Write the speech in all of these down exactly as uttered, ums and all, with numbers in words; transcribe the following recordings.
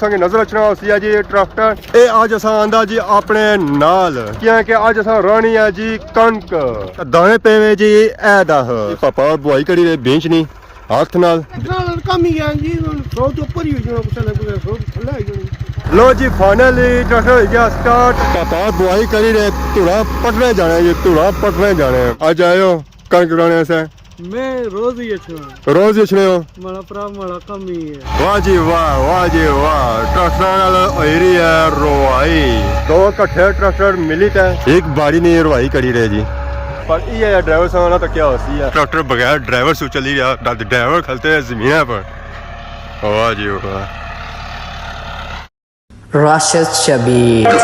تساں کی نظر اچھنا ہوسی ہے جی ٹریکٹر۔ اے اج اساں آندا جی اپنے نال، کیاں کہ اج اساں رانی ہے جی کنک۔ دانے پے وے جی اے دہ۔ پاپا بوائی کری رہے بینچ نہیں، ہاتھ نال۔ اتنا لڑکا می گیا جی، سو تو اوپر ہی ہوئی جانا، کسے نہ کسے سو تو تھلے ہوئی جانا۔ لو جی، فائنلی ٹریکٹر ہوئی گیا سٹارٹ۔ پاپا بوائی کری رہے، دھوڑا پٹنے جانے جی، دھوڑا پٹنے جانے۔ اج آئے ہو کنک رانے سے؟ میں روز ہی اچھنا۔ روز ہی اچھنے ہو؟ ماڑا پرا، ماڑا کم ہی ہے۔ واہ جی واہ، واہ جی واہ، ٹریکٹراں نال ہوئی رہی ہے روائی۔ دو کٹھے ٹریکٹر ملی تے ایک باری نہیں روائی کری رہے جی۔ پر یہ ہے ڈرائیور صاحب نہ تو کیا ہوسی ہے، ٹریکٹر بغیر ڈرائیور سو چلی رہا، نہ تے ڈرائیور کھلتے ہیں زمین پر۔ واہ جی واہ۔ راشد شبیر۔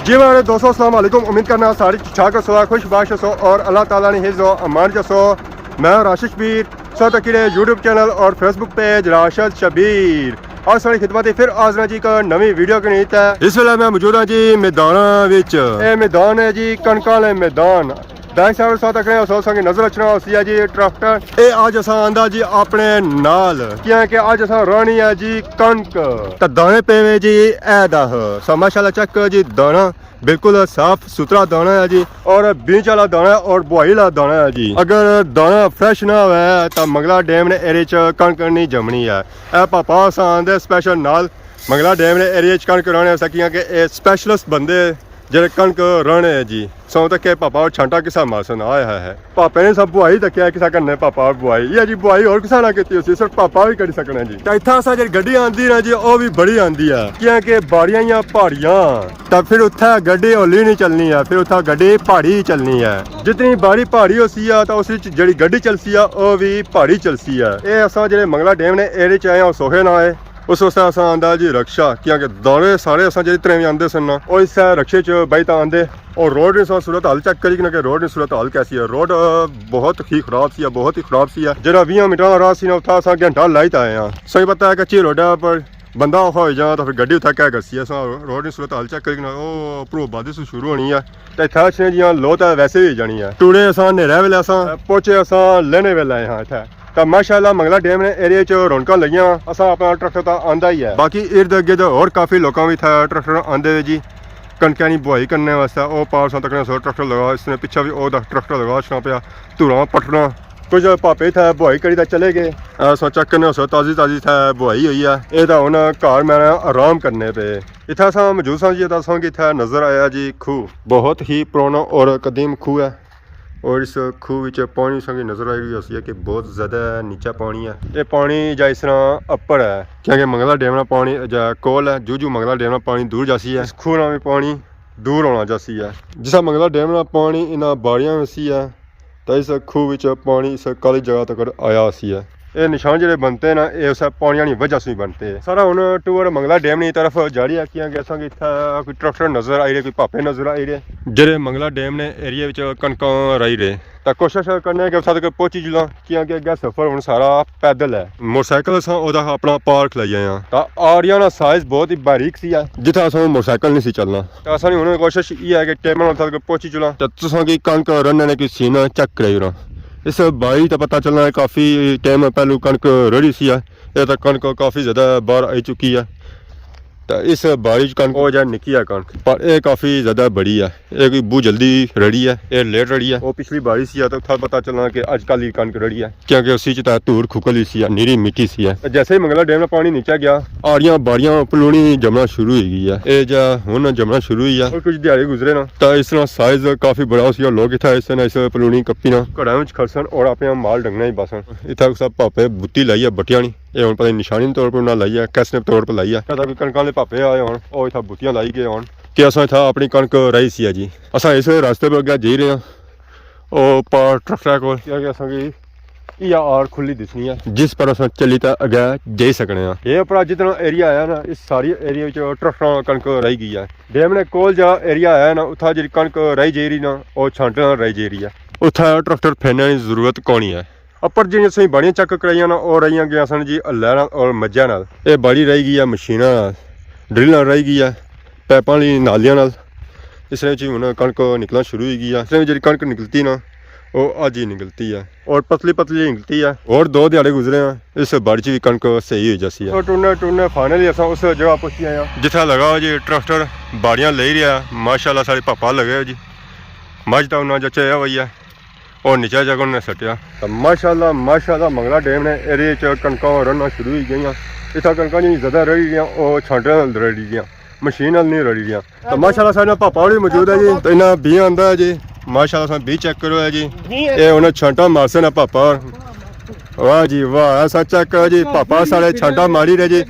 جی میرے دوستو، السلام علیکم۔ امید کرنا سارے ٹھیک ٹھاک ہسو، خوش باش ہسو اور اللہ تعالیٰ نے حفظ و امان چ ہسو۔ میں راشد شبیر، سو تکی رہے یوٹیوب چینل اور فیس بک پیج راشد شبیر۔ اور ساری خدمت پھر حاضر ہاں جی ایک نویں ویڈیو کے نیت ہے۔ اس ویلے میں موجود ہاں جی میداناں وچ۔ اے میدان ہے جی کنکاں والے میدان۔ بیک سائیڈ ساتھ اکھنے ہو سو سنگ نظر اچھنا ہوسی ہے جی ٹریکٹر۔ اے اج اساں آندا جی اپنے نال، کیاں کہ اج اساں رانی ہے جی کنک۔ تے دانے پے وے جی اے دہ۔ سو ماشاءاللہ چیک کرو جی دانا بالکل صاف ستھرا دانا ہے جی، اور بینچ والا دانا ہے اور بوائی والا دانا ہے جی۔ اگر دانا فریش نہ ہوئے تو منگلا ڈیم نے ایرے چ کنک نہیں جمنی ہے۔ اے پاپا اساں آندے سپیشل نال منگلا ڈیم نے ایرے چ کنک رانے اساں، کیاں کہ اے سپیشلسٹ بندے جڑے کنک رانے ہیں جی۔ سو تک کہ پاپا اور چھانٹا کسا مارسن آیا ہے۔ پاپے نے سب بوائی تکیا کسا کرنے پاپا اور بوائی۔ یہ جی بوائی اور کسا نہ کیتی ہوسی، صرف پاپا بھی کری سکنا جی۔ تے اتھا اساں جڑی گڈی آندی نا جی، او بھی بڑی آندی ہے۔ کیاں کہ باریاں یا پہاڑیاں، تے پھر اتھا گڈی ہولی نہیں چلنی ہے، پھر اتھا گڈی پہاڑی ہی چلنی ہے۔ جتنی باری پہاڑی ہوسی ہے، تے اس وچ جڑی گڈی چلسی ہے، او بھی پہاڑی چلسی ہے۔ اے اساں جڑے منگلا ڈیم نے ایرے چ آئے ہیں، او سوہے نہ آئے۔ اس واسطے اساں آندا جی رکشا، کیاں کہ دانے سارے اساں جڑے ترے وی آندے سن نا، او اس رکشے چ بائی تاں آندے۔ اور روڈ نے سا صورت حال چیک کری کنا کہ روڈ نے صورت حال کیسی ہے۔ روڈ، آ، بہت ہی خراب سی ہے، بہت ہی خراب سی ہے۔ جڑا ویہاں منٹاں نا راہ سی نا، اتھا اساں گھنٹہ لائی تا آئے ہاں۔ سوی پتہ ہے کچی روڈ ہے، پر بندہ اوکھا ہوئی جانا تاں پھر گڈی اتھا کیا کرسی ہے۔ اساں روڈ نے صورت حال چیک کری کنا، او اپروں آبادی سو شروع ہونی ہے۔ تے اتھا اچھنے جیاں لو تے ویسے ہی جانی ہے۔ ٹوڑے اساں نیرے ویلے اساں پہنچے، اساں لینے ویلے آئے ہاں اتھا۔ تے ماشاءاللہ منگلا ڈیم نے ایریا چ رونقاں لگیاں، اساں اپنا ٹریکٹر تاں آندا ہی ہے۔ باقی ارد گرد ہور کافی لوکاں وی اتھا ٹریکٹر آندے وے جی، کنکیاں نی بوائی کرنے واسطے۔ او پار اساں تکنے سو ٹریکٹر لگا، اس نے پچھے وی او دا ٹریکٹر لگا اچھنا پیا، دھوڑاں پٹنا۔ کچھ پاپے اتھا بوائی کری تے چلے گئے۔ اے اساں چیک کرنے سو تازی تازی اتھا بوائی ہوئی ہے۔ اے تاں ہن گھر میں آرام کرنے پے۔ اتھا اساں موجود ساں جی، اتھا اساں کی اتھا نظر آیا جی کھوہ، بہت ہی پرانا اور قدیم کھوہ ہے۔ اور اس کھوہ وچ پانی اساں کی نظر آئی رہی ہوسی ہے کہ بہت زیادہ نیچا پانی ہے۔ یہ پانی جا اس طرح اپر ہے، کیونکہ منگلا ڈیم نا پانی جا کول ہے، جو جو منگلا ڈیم نا پانی دور جاسی ہے، اس کھوہ نا بھی پانی دور ہونا جاسی ہے۔ جسا منگلا ڈیم نا پانی انہاں باریاں وچ سی ہے، تے اس کھوہ وچ پانی اس کالی جگہ تک آیا سی ہے۔ اے نشان جڑے بنتے نا، اے اسے پانی آلی وجہ سے ہی بنتے ہیں۔ سارا ہن ٹور منگلا ڈیم نی طرف جاری ہے، کیاں کہ اساں کی اتھا کوئی ٹریکٹر نظر آئی رہے، کوئی پاپے نظر آئی رہے، جڑے منگلا ڈیم نے ایریا وچ کنکاں رائی رہے۔ تے کوشش کرنے کہ اتھا تک پہنچی جلاں، کیاں کہ اگے سفر ہن سارا پیدل ہے۔ موٹر سائیکل اساں اودا اپنا پارک لائی آئے ہاں۔ تے آریاں نا سائز بہت ہی باریک سی ہے، جتھا اساں موٹر سائیکل نہیں سی چلنا۔ تے اساں نی ہن کوشش یہ ہے کہ ٹائم نال اتھا تک پہنچی چلاں۔ تے تساں کی کنک رننے نے کوئی سین چیک کرائی رہا۔ اس باری تے پتہ چلنا ہے کافی ٹائم پہلو کنک رڑی سی ہے۔ اے تے کنک کافی زیادہ باہر آئی چکی ہے۔ تے اس باری چ کنک او جا نکی ہے کنک، پر اے کافی زیادہ بڑی ہے۔ اے کوئی بہت جلدی رڑی ہے، اے لیٹ رڑی ہے۔ او پچھلی باری سی ہے تے اتھا پتہ چلنا کہ اج کل ہی کنک رڑی ہے۔ کیونکہ اسی چ تے دھوڑ کھکل ہی سی ہے، نیری مٹی سی ہے۔ تے جیسے ہی منگلا ڈیم نا پانی نیچے گیا، آڑیاں باڑیاں پلونی جمنا شروع ہوئی گئی ہے۔ اے جا ہن جمنا شروع ہوئی ہے۔ اور کچھ دیہاڑے گزرے نا، تے اس طرح سائز کافی بڑا ہوسی ہے۔ لوگ اتھا اس طرح اس پلونی کپی نا گھراں وچ کھڑسن اور اپنے مال ڈنگنا ہی باسن۔ اتھا سب پاپے بوتی لائی ہے بٹیاں نی، اے ہن پتہ نہیں نشانی طور پر انہاں لائی ہے، کس نے طور پر لائی ہے۔ اتھا کوئی کنکاں دے پاپے آئے ہون، او اتھا بوتیاں لائی گئے ہون کہ اساں اتھا اپنی کنک رائی سی ہے جی۔ اساں اس راستے پر اگے جائی رہے ہاں۔ او پار ٹریکٹر کول، کیونکہ اساں کی یہ آڑ کھلی دسنی ہے، جس پر اساں چلی تے اگے جائی سکنے ہاں۔ یہ اپنا جتنا ایریا آیا نا، اس ساری ایریا وچ ٹریکٹراں کنک رائی گئی ہے۔ ڈیم نے کول جا ایریا آیا نا، اتھا جڑی کنک رائی جائی رہی نا، او چھانٹے نال رائی جائی رہی ہے۔ اتھا ٹریکٹر پھیرنے نی ضرورت کونی ہے۔ اپر جیہڑیاں اساں باڑیاں چیک کرائیاں نا، او رہیاں گیاں سن جی ہلے نال اور مجھے نال۔ اے باڑی رائی گئی ہے مشیناں نال، ڈرل نال رائی گئی ہے، پائپاں آلی نالیاں نال۔ اس نے وچ ہن کنک نکلنا شروع ہوئی گئی ہے۔ اس نے وچ جیہڑی کنک نکلتی نا، او اج ہی نکلتی ہے اور پتلی پتلی نکلتی ہے۔ اور دو دیہاڑے گزرے ہیں، اس بارش وی کنک صحیح ہوئی جاسی ہے۔ اور ٹرنے ٹرنے فائنلی اساں اس جگہ پہنچی آئے ہیں جتھے لگا ہوا جی ٹریکٹر باڑیاں لئی رہیا ہے۔ ماشاءاللہ ساڑے پاپا لگے ہوئے جی، مجھ تاں انہاں جچے ہوئی ہے اور نیچے جا کے انہاں نے سٹیا۔ تاں ماشاءاللہ ماشاءاللہ منگلا ڈیم نے ایریے چ کنکاں رڑنا شروع ہوئی گئیاں۔ اتھا کنکاں جی زیادہ رڑی گیاں، او چھانٹے نال رڑی گیاں، مشین نال نہیں رڑی گیاں۔ تو ماشاءاللہ ساڑے نال پاپا ہوری موجود ہے جی، تو انہاں بی آندا ہے جی۔ ماشاءاللہ ساں بی چیک کرو ہے جی۔ اے انہاں چھانٹا مارسے نا پاپا ہور۔ واہ جی واہ، ایسا چیک کرو جی، پاپا ساڑے چھانٹا ماری رہے جی۔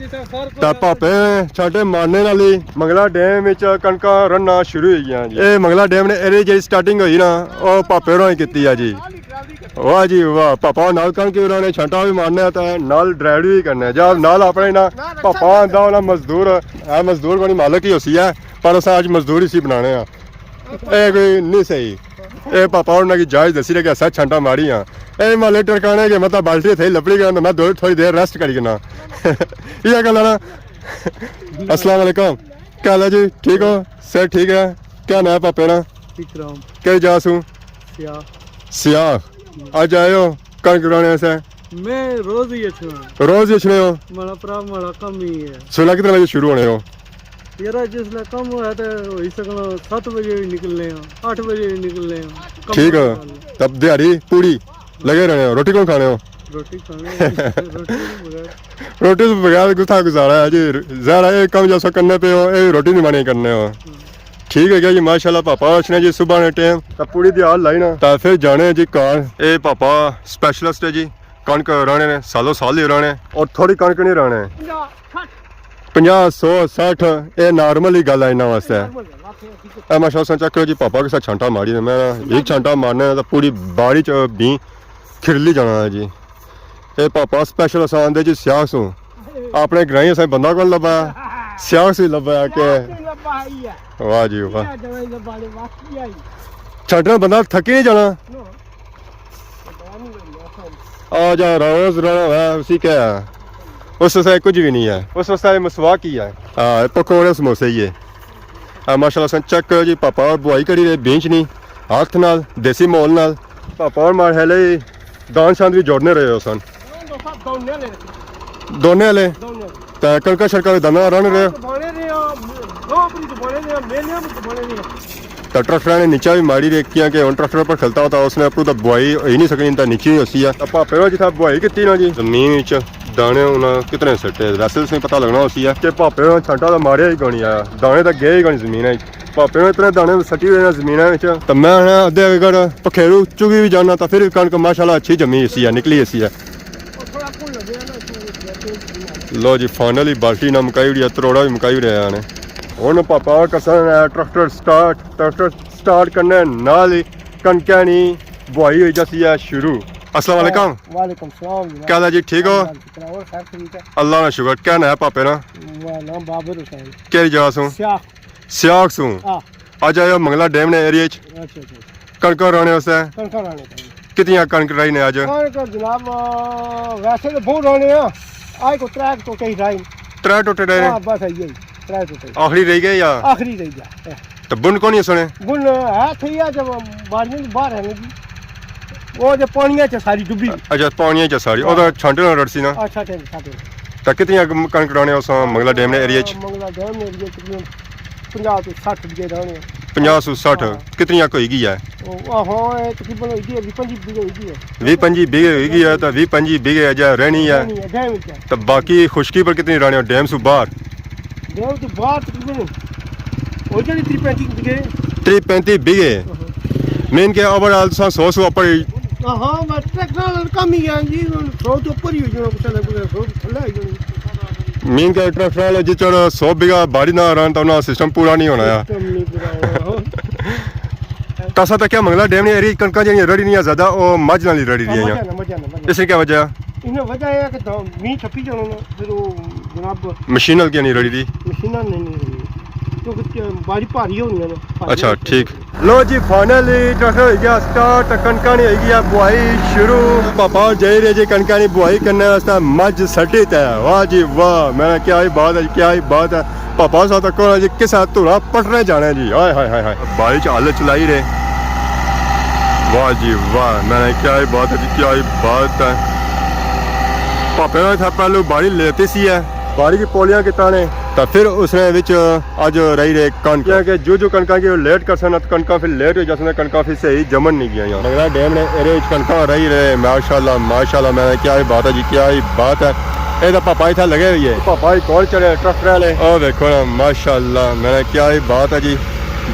تا پاپے چھانٹے مارنے نال ہی منگلا ڈیم وچ کنکاں رڑنا شروع ہوئی گیاں جی۔ اے منگلا ڈیم نے ایریے جیڑی سٹارٹنگ ہوئی نا، او پاپے ہوراں ہی کیتی ہے جی۔ واہ جی واہ، پاپا نال کنک وی رڑنے، چھانٹا وی مارنا ہے تے نال ڈرائیور وی کرنا ہے۔ جا نال اپنے نا پاپا آندا ہونا مزدور، اے مزدور کونی مالک ہی ہوسی ہے، پر اساں اج مزدور اسی بنانے آں۔ اے کوئی نہیں صحیح۔ اے پاپا ہوراں کی جائز دسی رہے کہ اساں چھانٹا ماری ہاں۔ اے مالے ٹرکانے کے مطلب بالٹی تھئی لپڑی گیا، میں دو تھوڑی دیر ریسٹ کری گنا۔ یہ گل ہے نا۔ السلام علیکم۔ کیا حال ہے جی؟ ٹھیک ہو؟ صحت ٹھیک ہے؟ کیا نام ہے پاپے نا؟ اکرام۔ کہڑی جا سوں؟ سیاہ۔ سیاہ۔ اج آئے ہو کنک رڑنے سے؟ میں روز ہی اچھنا۔ روز ہی اچھنے ہو؟ ماڑا پرا، ماڑا کم ہی ہے۔ سویرے کتنے بجے شروع ہونے ہو؟ یارا، جس لے کم ہویا تے ہوئی سکنا ست بجے بھی نکلنے ہاں، اٹھ بجے بھی نکلنے ہاں۔ کم ٹھیک ہے۔ تب دیہاڑی پوری لگے رہنے ہو۔ روٹی کون کھانے ہو؟ روٹی کھانے ہو، روٹی تو بغیر۔ روٹی تو بغیر کتھا گزارا ہے جی؟ ظاہر ہے، یہ کم جیسا کرنے پے ہو، یہ روٹی نہیں مانی کرنے ہو۔ ٹھیک ہے کیا جی، ماشاءاللہ پاپا اچھنے جی صبح نے ٹائم۔ تا پوری دیہاڑ لائی نا۔ تا پھر جانے جی گھر۔ اے پاپا سپیشلسٹ ہے جی، کنک رڑنے نے، سالوں سال ہی رڑنے۔ اور تھوڑی کنک نہیں رڑنے۔ پنجاہ، سو، سٹھ، اے نارمل ہی گل ہے انہاں واسطے۔ اے ماشاءاللہ سن چیک کرو جی، پاپا کسا چھانٹا ماری نے، میں ایک چھانٹا مارنا ہے تو پوری باڑی چ بیں کھرلی جانا ہے جی۔ اے پاپا سپیشل اساں آندے جی سیاہ سوں۔ اپنے گرائیں اساں بندہ کون لبا ہے؟ سیاہ سوں لبا ہے کہ؟ واہ جی واہ۔ چھانٹنا بندہ تھکی نہیں جانا۔ آ جا روز رہنا ہے، اسی کیا ہے؟ اس واسطے کچھ بھی نہیں ہے۔ اس واسطے مسواک ہی ہے۔ ہاں، پکوڑے سموسے ہی ہے۔ آ ماشاءاللہ سن چیک کرو جی، پاپا اور بوائی کری رہے بینچ نہیں، ہاتھ نال، دیسی ماحول نال۔ پاپا اور ماڑے ہلے دان شان بھی جوڑنے رہے ہو سن۔ دونے والے۔ تے کڑکا شڑکا بھی دانا رن رہے ہو۔ تے ٹریکٹر نے نیچا بھی ماری رہے، کیاں کہ ہن ٹریکٹر پر کھلتا ہوتا، اس نے اپروں تے بوائی ہوئی نہیں سکنی، تے نیچی ہوئی ہوسی ہے۔ تے پاپے نے جتھا بوائی کیتی نا جی، زمین وچ دانے انہاں کتنے سٹے، ویسے اس نے پتہ لگنا ہوسی ہے کہ پاپے نے چھانٹا تے ماریا ہی کونی آیا، دانے تے گئے ہی کونی زمین وچ۔ پاپے نے اتنے دانے سٹی ہوئے نے زمین وچ، تے میں ہن ادھے اگر پکھیرو چگی بھی جانا، تے پھر بھی کنک ماشاءاللہ اچھی جمی ہوسی ہے، نکلی ہوسی ہے۔ لو جی، فائنلی بالٹی نہ مکائی اڑیا، تروڑا بھی مکائی اڑیا آنے۔ ہن پاپا کرسن ٹریکٹر سٹارٹ، ٹریکٹر سٹارٹ کرنے نال ہی کنکاں نی بوائی ہوئی جاسی ہے شروع۔ السلام علیکم۔ وعلیکم السلام جناب۔ کیا حال ہے جی، ٹھیک ہو؟ اللہ کا شکر ہے، اور خیر خیریت ہے؟ اللہ نا شکر۔ کیا ناں ہے پاپے نا؟ میرا ناں بابر حسین۔ کیڑی جگہ سوں؟ سیاخ۔ سیاخ سوں؟ ہاں۔ اج آئے ہو منگلا ڈیم نے ایریے چ؟ اچھا، اچھا۔ کنکاں رانے واسطے؟ کنکاں رانے تھے۔ کتنیاں کنک رائی نے اج؟ کنک جناب، ویسے تو بہت رانے ہیں۔ آج کو ترے ٹوٹے ہی رائی۔ ترے ٹوٹے رہے؟ ہاں، بس آئی ہے۔ ترے ٹوٹے۔ آخری رہی گئے یا؟ آخری رہی گیا۔ تو بن کون ہی سنے؟ بن ہے تھی ہے جب باڑیاں باہر ہے نا جی۔ وہ جو پانیاں چ ساری ڈبی۔ اچھا، پانیاں چ ساری۔ ہاں۔ او تو چھانٹے نال رڑسی نا۔ اچھا، ٹھیک، چھانٹے۔ تو کتنیاں کنک رانے اس منگلا ڈیم نے ایریے چ؟ منگلا ڈیم نے ایریے چ تقریباً پنجاہ تو سٹھ بیگھے رانے۔ پنجاہ سو سٹھ؟ ہاں۔ کتنیاں کوئی گئی ہے؟ او، آہو، اے تقریباً ہوئی گئی ہے، ویہہ پنجی بیگھے ہوئی گئی ہے۔ ویہہ پنجی بیگھے ہوئی گئی ہے، تو ویہہ پنجی بیگھے اجے رہنی ہے۔ رہنی ہے، ڈیم وچ ہے۔ تو باقی خشکی پر کتنی رانے ہو؟ ڈیم سو باہر؟ ڈیم تو باہر تقریباً ہو جانی تری پینتی بیگھے۔ تری پینتی بیگھے؟ آہو۔ مین کے اوور آل تساں سو سو اپر ہی؟ ہاں، ہاں، بس ٹریکٹر نال کم ہی ہے جی، سو تو اوپر ہی ہو جانا، کچھ نہ کچھ سو تو تھلے ہی جانا۔ مین کے ٹریکٹر والے جی چلو سو بیگھا باری نہ رن تو انہاں سسٹم پورا نہیں ہونا ہے۔ سسٹم نہیں پورا ہونا۔ تساں تکیا منگلا ڈیم نے ایریے کنکاں جیڑیاں رڑی نیاں زیادہ، او مجھ نال ہی رڑی ہاں، رہیاں۔ مجھ نال، مجھ نال، مجھ نال۔ اس کی کیا وجہ؟ انہاں وجہ ہے کہ دا-، مینہ چھپی جانا نا، پھر او جناب مشین نال کیا نہیں رڑی دی؟ مشیناں نہیں، نہیں رڑی۔ کیونکہ باری بھاری ہونی ہے نا، بھاری اچھا، ہونی ٹھیک۔ چاہیے۔ لو جی، فائنلی ٹریکٹر ہوئی گیا سٹارٹ، تے کنکاں نی ہوئی گئی ہے بوائی شروع۔ پاپا جائی رہے جی کنکاں نی بوائی کرنے واسطے، مجھ سٹی تے۔ واہ جی واہ، میں نے کیا ہی بات ہے، کیا ہی بات ہے۔ پاپا سا تک جی کس طرح دھوڑا پٹنے جانا ہے جی، ہائے ہائے ہائے ہائے۔ بارش ہل چلائی رہے، واہ جی واہ، میں نے کیا ہی بات ہے جی، کیا ہی بات ہے۔ پاپے نے اتھا پہلو باری لیتی سی ہے، باری کی پولیاں کتانے، تے پھر اس نے وچ اج رہی رہے کنک، کیونکہ جو جو کنکاں کی لیٹ کرسن تے کنکاں پھر لیٹ ہو جاسن، کنکاں پھر صحیح جمن نہیں گیاں۔ منگلا ڈیم نے ایرے وچ کنکاں رہی رہے، ماشاءاللہ ماشاءاللہ، میں نے کیا ہی بات ہے جی، کیا ہی بات ہے۔ اے تے پاپا اتھا لگے ہوئی ہے، پاپا ہی کول چڑھے ٹرکٹر والے، او دیکھو نا، ماشاءاللہ، میں نے کیا ہی بات ہے جی،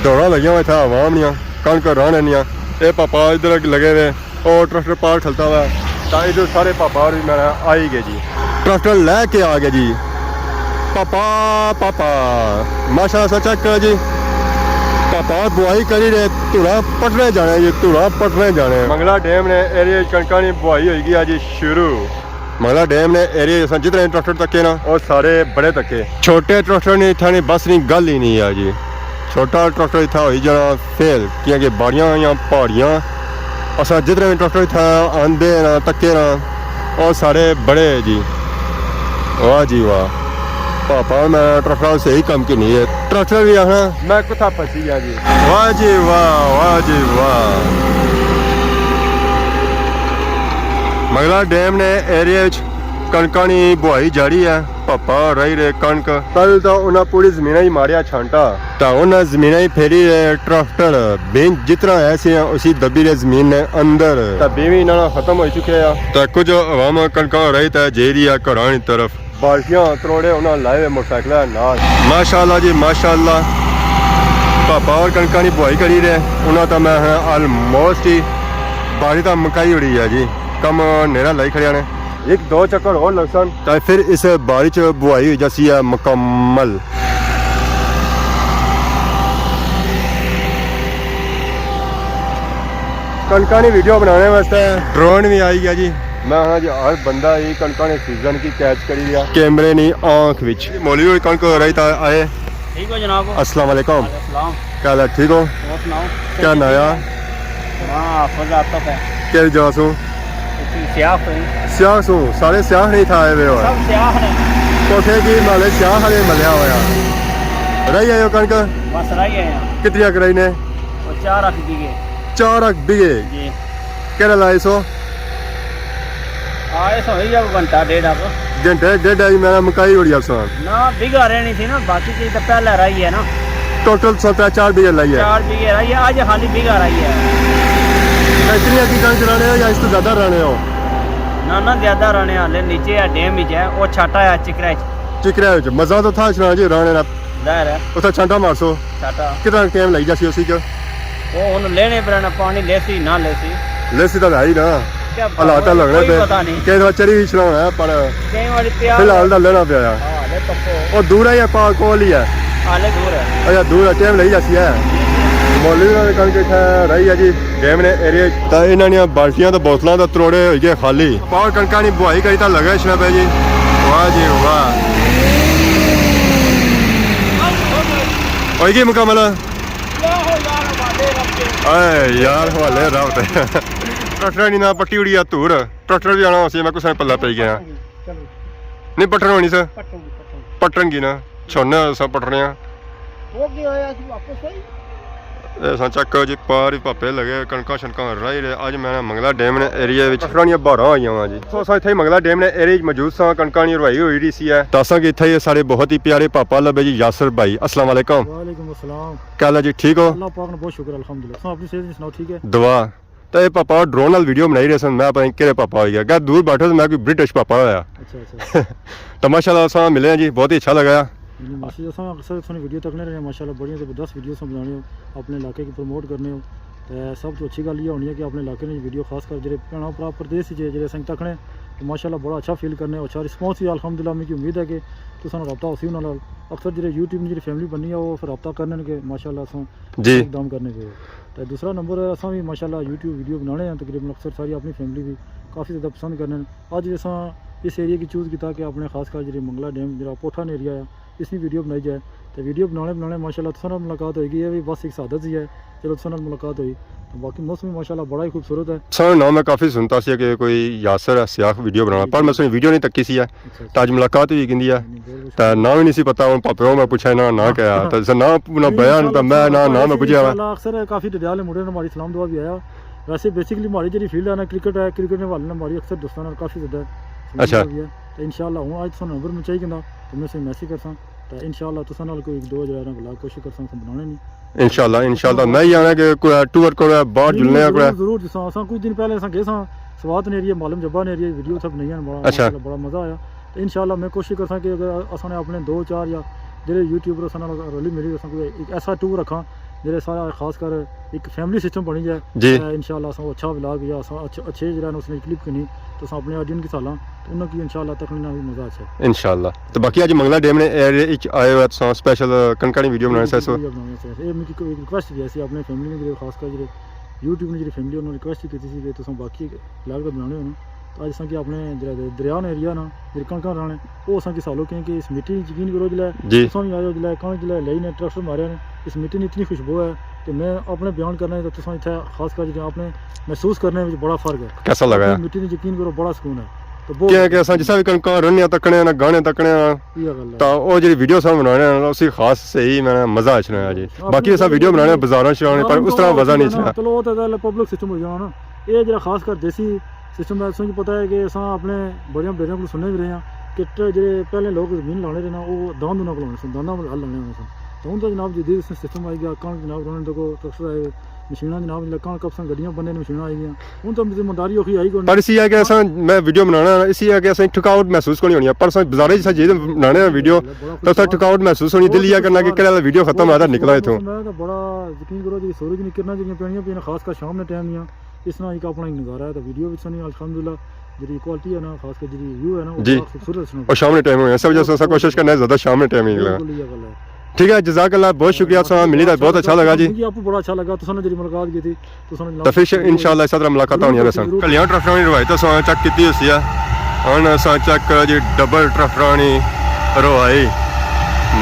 دوڑاں لگیاں ہوئے اتھا عوام نیاں، کنک راہنے نیاں۔ اے پاپا ادھر لگے ہوئے، او ٹرکٹر پار کھلتا ہوا، تاں ادھر سارے پاپا اور بھی میرا آئی گئے جی، ٹرکٹر لے کے آ گئے جی۔ پاپا، پاپا، ماشاءاللہ سا چیک کرو جی، پاپا بوائی کری رہے، دھوڑا پٹنے جانے جی، دھوڑا پٹنے جانے۔ منگلا ڈیم نے ایرے کنکاں نی بوائی ہوئی گئی ہے جی شروع۔ منگلا ڈیم نے ایرے اساں جتنے ٹریکٹر تکے نا، او سارے بڑے تکے۔ چھوٹے ٹریکٹر نے اتھا نی بس نی گل ہی نہیں ہے جی۔ چھوٹا ٹریکٹر اتھا ہوئی جانا فیل، کیونکہ باڑیاں یا پہاڑیاں، اساں جتنے بھی ٹریکٹر اتھا آندے نا، تکے نا، او سارے بڑے ہے جی۔ واہ جی واہ، پاپا میں ٹریکٹر صحیح کم کی نہیں ہے، ٹریکٹر بھی آخنا میں کتھا پھسی گیا جی۔ واہ جی واہ، واہ جی واہ۔ منگلا ڈیم نے ایریا وچ کنکاں نی بوائی جاری ہے، پاپا رائی رہے کنک۔ پہلے تاں انہاں پوری زمیناں ہی ماریا چھانٹا۔ تاں انہاں زمیناں ہی پھیری رہے ٹریکٹر، بین جتنا ہے سی اسی دبی رہے زمین نے اندر۔ تاں بین وی انہاں نا ختم ہوئی چکے آ۔ تاں کچھ عوام کنکاں رائی تے جائی رہی ہے گھراں نی طرف۔ بالٹیاں تروڑے انہاں لائے ہوئے موٹر سائیکل نال۔ ماشاءاللہ جی ماشاءاللہ، پاپا اور کنکاں نی بوائی کری رہے، انہاں تاں میں آلموسٹ ہی باری تاں مکائی اڑی ہے جی، کم نیرا لائی کھڑے نے۔ ایک دو چکر اور لگسن۔ تے پھر اس باری چ بوائی ہوئی جاسی ہے مکمل۔ کنکاں نی ویڈیو بنانے واسطے ڈرون بھی آئی گیا جی۔ میں آخنا جی ہر بندہ ہی کنکاں نے سیزن کی کیچ کری لیا۔ کیمرے نی آنکھ وچ۔ مولوی ہوئی کنک رائی تے آئے۔ ٹھیک ہو جناب؟ السلام علیکم۔ وعلیکم السلام۔ کیا حال ہے؟ ٹھیک ہو؟ اور سناؤ؟ کیا ناں آ؟ ناں حافظ عاطف ہے۔ کہڑی جگہ سوں؟ اتھی سیاہ سوں۔ سیاہ سوں؟ سارے سیاہ نہیں تھا آئے ہوئے ہو؟ سب سیاہ نے۔ کوٹھے کی محلے سیاہ والے ملیا ہویا۔ رائی آئے ہو کنک؟ بس رائی آئے ہاں۔ کتنی اک رائی نے؟ وہ چار اک بیگھے۔ چار اک بیگھے؟ جی۔ کہڑا لائے سو؟ آئے سو ہی جاؤ گھنٹہ ڈیڑھ اک۔ گھنٹے ڈیڑھ آئی میں مکائی اڑی اساں۔ نہ، بیگھا رہنی سی نا، باقی چیز تو پہلے رائی ہے نا۔ ٹوٹل سو ترے چار بیگھے لائی ہے۔ چار بیگھے رائی ہے، اج خالی بیگھا رائی ہے۔ اتنی اگی کنک رانے ہو یا اس تو زیادہ رانے ہو؟ نہ، نہ، زیادہ رانے، حالے نیچے ہے، ڈیم وچ ہے، وہ چھاٹا ہے، چکرا ہے۔ چکرا ہے، مزہ تو تھا اس جی رانے نا۔ ظاہر ہے۔ اتھا چھانٹا مارسو۔ چھاٹا۔ کتنا ٹائم لگ جاسی اسی چ؟ وہ ہن لینے پر ہے نا، پانی لیسی نہ لیسی۔ لیسی تاں ہے ہی نا۔ کیا حالات تاں لگنے کوئی پے۔ پتہ نہیں۔ کئی دفعہ چری وی چھڑانا ہے، پر کئی واری تیار فی الحال تاں لینا پیا۔ ہاں، لے پکو۔ او دور ہے یا پا-، کول ہی ہے؟ ہاں، لے دور ہے۔ اچھا، دور ہے، ٹائم لگی جاسی ہے۔ مولوی نے کنک اتھے رائی ہے جی، ڈیم نے ایریا۔ تاں انہاں نیاں بالٹیاں تے بوتلاں تے تروڑے ہوئی گئے خالی۔ پاور کنکاں نی بوائی کری تاں لگے اچھنا پے جی۔ واہ جی واہ۔ ہوئی گئی مکمل۔ اے یار، حوالے رب دے۔ ٹریکٹر نی نہ پٹی اڑی آ دھور۔ ٹریکٹر وی آنا ہوسی، میں کسے پلہ پئی گیا۔ چلو۔ نہیں پٹن ہونی سر۔ پٹن گی، پٹن گی۔ پٹن گی نا۔ چھوڑنے آں سر پٹنے آں۔ وہ کی ہویا سی واپس ہوئی؟ اے ساں چیک کرو جی، پار ہی پاپے لگے، کنکاں شنکاں رائی رہے۔ اج میں نا منگلا ڈیم نے ایریا وچ ٹریکٹراں نیاں بہاراں آئیاں واں جی۔ سو اساں اتھے ہی منگلا ڈیم نے ایریا وچ موجود ساں، کنکاں نی روائی ہوئی رہی سی ہے۔ تاں اساں کی اتھے ہی سارے بہت ہی پیارے پاپا لبے جی، یاسر بھائی۔ السلام علیکم۔ وعلیکم السلام۔ کیا حال ہے جی، ٹھیک ہو؟ اللہ پاک نے بہت شکر، الحمدللہ۔ سناؤ، اپنی صحت دی سناؤ، ٹھیک ہے؟ دعا۔ تے اے پاپا ڈرون نال ویڈیو بنائی رہے سن، میں پتہ نہیں کہڑے پاپا ہوئی گیا۔ اگر دور بیٹھے تو میں کوئی برٹش پاپا ہویا۔ اچھا، اچھا۔ تے ماشاءاللہ اساں ملے ہیں جی، بہت ہی اچھا لگا۔ نہیں، نہیں، ماشاءاللہ، اساں اکثر تھوڑی ویڈیو تکنے رہے ہیں، ماشاءاللہ بڑیاں زبردست ویڈیو اساں بنانے ہو، اپنے علاقے کی پروموٹ کرنے ہو۔ تے سب تو اچھی گل یہ ہونی ہے کہ اپنے علاقے نے ویڈیو خاص کر جڑے بھیناں بھرا پردیس چ جڑے اساں تکنے، تے ماشاءاللہ بڑا اچھا فیل کرنے، اچھا رسپانس بھی الحمدللہ۔ میری امید ہے کہ تساں رابطہ ہوسی انہاں نال۔ اکثر جڑے یوٹیوب نے جڑی فیملی بنی ہے، وہ پھر رابطہ کرنے کہ ماشاءاللہ اساں جی۔ اقدام کرنے پے۔ تے دوسرا نمبر، اساں بھی ماشاءاللہ یوٹیوب ویڈیو بنانے ہیں، تقریباً اکثر ساری اپنی فیملی بھی کافی زیادہ پسند کرنے ہیں۔ اج اساں اس ایریا کی چوز کیتا کہ اپنے خاص کر جڑے منگلا ڈیم، جڑا پوٹھا نے ایریا ہے، اس نی ویڈیو بنائی جائے۔ تے ویڈیو بنانے بنانے ماشاءاللہ تساں نال ملاقات ہوئی گئی ہے، بھی بس ایک سعادت سی ہے، چلو تساں نال ملاقات ہوئی۔ تے باقی موسم بھی ماشاءاللہ بڑا ہی خوبصورت ہے۔ ساں ناں میں کافی سنتا سی کہ کوئی یاسر ہے سیاح ویڈیو بنانا، پر میں سنی ویڈیو نہیں تکی سی ہے۔ اچھا، اچھا۔ تے اج ملاقات ہوئی گندی ہے۔ نہیں، نہیں، بہت تے ناں بھی نہیں سی پتا، ہن پاپے ہوں میں پوچھا ناں، ناں کیا ہے؟ تے ناں، ناں بیان، تے میں ناں، ناں میں پوچھا۔ انشاءاللہ اکثر کافی ڈڈیال مڑے نے، ہماری سلام دعا بھی آیا۔ ویسے بیسیکلی ماڑی جیڑھی فیلڈ ہے نا، کرکٹ ہے، کرکٹ نے حوالے نال ماڑی اکثر دوستاں نال کافی زیادہ اچھا۔ سنجیدہ وی ہے۔ تے انشاءاللہ ہن اج تساں نمبر میں چاہی گندا، تے میں اسے میسج کرساں، تے انشاءاللہ تساں نال کوئی ایک دو جگہ نا ولاگ کوشش کرساں، اساں بنانے نی۔ انشاءاللہ، انشاءاللہ۔ میں ہی آنا کہ کوئی ٹور کرو، باہر جلنے آ، ضرور، کوئی ضرور، جساں اساں کچھ دن پہلے اساں گئے ساں سوات نے ایریے، معلم جبا نے ایریے، ویڈیو اتھے بنائی ہن، بڑا اچھا۔ ماشاءاللہ بڑا مزہ آیا۔ تے انشاءاللہ میں کوشش کرساں کہ اگر اساں نے اپنے دو چار یا جیڑھے یوٹیوبر اساں نال رلی ملی اساں کوئی ایک ایسا ٹور رکھاں، جیڑھے سارا خاص کر ایک فیملی سسٹم بنی جائے۔ جی۔ تے انشاءاللہ اساں اچھا ولاگ یا اساں اچھ-، اچھے جیڑھا نا اس نے کلپ کنی، تے اساں اپنے آڈینس کی سالاں، تے انہاں کی انشاءاللہ تکنے نا وی مزہ اچھا ہے۔ انشاءاللہ۔ تے باقی اج منگلا ڈیم نے ایریے اچ آئے ہوئے تساں سپیشل کنکا نی ویڈیو بنانے سا سو۔ ویڈیو بنانے سا۔ اے میری کوئی ریکویسٹ وی سی اپنے فیملی نے، جیڑھے خاص کر جیڑھے یوٹیوب نے جیڑھی فیملی انہوں نے ریکویسٹ کی تھی کہ تساں باقی ولاگ تے بنانے ہو نا، تے اج اساں کی اپنے جیڑھا دریا نا ایریا نا، جیڑھی کنکاں رانے، او اساں کی سالو کیونکہ اس مٹی یقین کرو جلے جی۔ تساں وی آئے ہو جلے کنک جلے لئی نے ٹریکٹر مارے نے، اس مٹی نی اتنی خوشبو ہے۔ تے میں اپنے بیان کرنا ہے تے تساں اتھے خاص کر جیڑھے اپنے محسوس کرنے وچ بڑا فرق ہے۔ کیسا لگا ہے؟ اپنی مٹی نی یقین کرو بڑا سکون ہے۔ تے بہت کیونکہ اساں جسا وی کنکاں رننے آں، تکنے آں، گانے تکنے آں، یہ گل ہے۔ تاں او جیڑھی ویڈیو اساں بنانے آں، اسی خاص صحیح میں مزہ اچھنا ہے جی۔ اپنے باقی اساں ویڈیو بنانے آں بازاراں شزاراں، پر اس طرح مزہ نہیں اچھنا۔ چلو، او تے پبلک سسٹم ہو جانا نا۔ اے جیڑھا خاص کر دیسی سسٹم ہے، تساں کی پتہ ہے کہ اساں اپنے بڑیاں بڑیاں کول سننے وی رہے ہاں کہ ٹ-، جیڑھے پہلے لوگ زمین لانے رہے نا، او داند انہاں کول ہونے سن، دانداں نال ہل لانے ہونے سن۔ تے ہن تاں جناب جدید سسٹم آئی گیا، کنک جناب رہنے دیکھو، ٹریکٹر آئے، مشیناں جناب جلے کنک کپسن، گڈیاں بننے نے مشیناں آئی گیاں۔ ہن تاں ذمہ داری اوکھی آئی کوئی پر اسی ہے کہ اساں، میں ویڈیو بنانا، اسی ہے کہ اساں تھکاوٹ محسوس کونی ہونی، پر اساں بازارے جسا جے بنانے آں ویڈیو، تاں اساں تھکاوٹ محسوس ہونی، دل یہ کرنا کہ کہڑا ویڈیو ختم ہویا تے نکلاں اتھوں۔ میں تاں بڑا یقین کرو جی سورج نی کرناں جیڑھیاں پینیاں پیاں خاص کر شام نے ٹائم دیاں، اس طرح ایک اپنا ایک نظارہ ہے۔ تے ویڈیو وچ سنی الحمدللہ جیڑھی کوالٹی ہے نا، خاص کر جیڑھی ویو ہے نا، او جی۔ بڑا خوبصورت سنا۔ اور شام نے ٹائم ہویا، اس وجہ سے اساں کوشش کرنے زیادہ شام نے ٹائم ہی نکلا۔ بالکل یہ گل ہے۔ ٹھیک ہے، جزاک اللہ، بہت شکریہ، تساں ملی تے بہت اچھا لگا جی۔ مجھے آپ کو بڑا اچھا لگا، تساں نے جیڑھی ملاقات کی تھی، تساں نے تے پھر انشاءاللہ اس طرح ملاقاتاں ہونیاں رہسن۔ ضرور۔ کلیاں ٹریکٹراں نی روائی تاں اساں چیک کیتی ہوسی ہے۔ ہن اساں چیک کرو جی ڈبل ٹریکٹراں نی روائی۔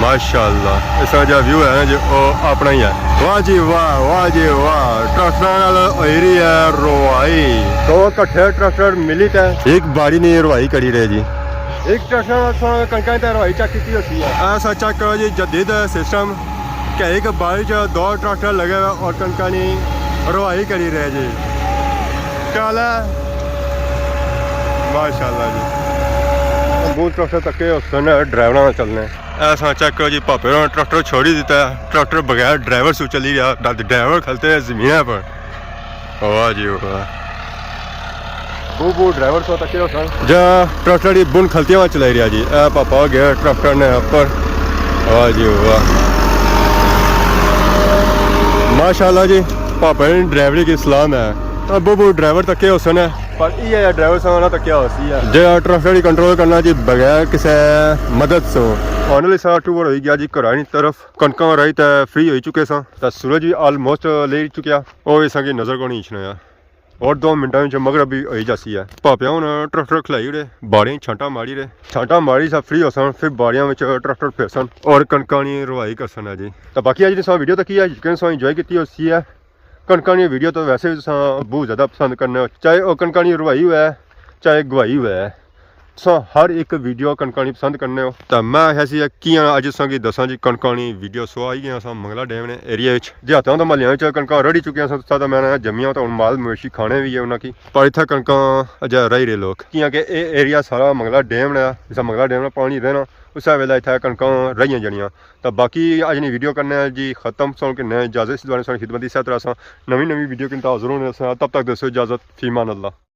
ماشاءاللہ۔ اس طرح جا ویو ہے نا جی، او اپنا ہی ہے۔ واہ جی واہ، واہ جی واہ۔ ٹریکٹراں نال ہوئی رہی ہے روائی۔ دو کٹھے ٹریکٹر ملی تے ایک باری نی روائی کری رہے جی۔ ایک ٹریکٹر نال تساں کنکاں تے روائی چیک کیتی ہوسی ہے۔ ایسا چیک کرو جی جدید سسٹم۔ کہ ایک باری چ دو ٹریکٹر لگے ہوئے اور کنکاں نی روائی کری رہے جی۔ کیا حال ہے؟ ماشاءاللہ جی۔ بہت ٹریکٹر تکے ہوسن ڈرائیوراں نال چلنے۔ ایسا چیک کرو جی، پاپے ہوراں ٹریکٹر چھوڑی دیتا ہے، ٹریکٹر بغیر ڈرائیور سو چلی رہیا، نہ تے ڈرائیور کھلتے ہیں زمین پر۔ واہ جی واہ۔ بو بو ڈرائیور سو تکے ہوسن۔ جا ٹریکٹر دی بن کھلتیاں وچ چلائی رہیا جی۔ اے پاپا گیا ٹریکٹر نے اپر۔ واہ جی واہ۔ ماشاءاللہ جی، پاپا نے ڈرائیوری کی سلام ہے۔ ابو بو ڈرائیور تکے ہوسن ہے۔ پر یہ ڈرائیور سا نہ تکیا ہوسی ہے۔ جا ٹریکٹر دی کنٹرول کرنا جی بغیر کسے مدد سو۔ فائنلی سارا ٹور ہوئی گیا جی گھراں نی طرف۔ کنکاں رائی تے فری ہوئی چکے ساں۔ تے سورج بھی آلموسٹ لہی چکیا۔ او اساں کی نظر کونی اچھنا ہے۔ اور دو منٹاں وچ مغرب بھی ہوئی جاسی ہے۔ پاپیاں ہن ٹریکٹر کھلائی اوڑے، باڑیں چھانٹاں ماری رہے۔ چھانٹاں ماری سا فری ہوسن، پھر باڑیاں وچ ٹریکٹر پھیرسن اور کنکاں نی روائی کرسن ہے جی۔ تے باقی اج دی ساں ویڈیو تکیا ہے، یقین ساں انجوائے کیتی ہوسی ہے۔ کنکاں نی ویڈیو تو ویسے بھی تساں بہت زیادہ پسند کرنے ہو، چاہے او کنکاں نی روائی ہوئے، چاہے گواہی ہوئے۔ تساں ہر ایک ویڈیو کنکاں نی پسند کرنے ہو۔ تے میں آخیا سی کیاں اج تساں کی دساں جی کنکاں نی ویڈیو۔ سو آئی گئے اساں منگلا ڈیم نے ایریا وچ۔ دیہاتاں تے محلیاں وچ کنکاں رڑی چکیاں سن، تساں تے میں نے جمیاں تے ہن مال مویشی کھانے وی ہے انہاں کی۔ پر اتھے کنکاں اجے رائی رہے لوگ، کیاں کہ اے ایریا سارا منگلا ڈیم نے، جسا منگلا ڈیم نا پانی رہنا، اسے ویلے اتھے کنکاں رہیاں جانیاں۔ تے باقی اج نی ویڈیو کرنے آں جی ختم، سن کنے اجازت، اس دوران سن خدمت دی صحت رہا ساں، نویں نویں ویڈیو کنتا حاضر ہونے ساں، تب تک دوستو اجازت، فی امان اللہ۔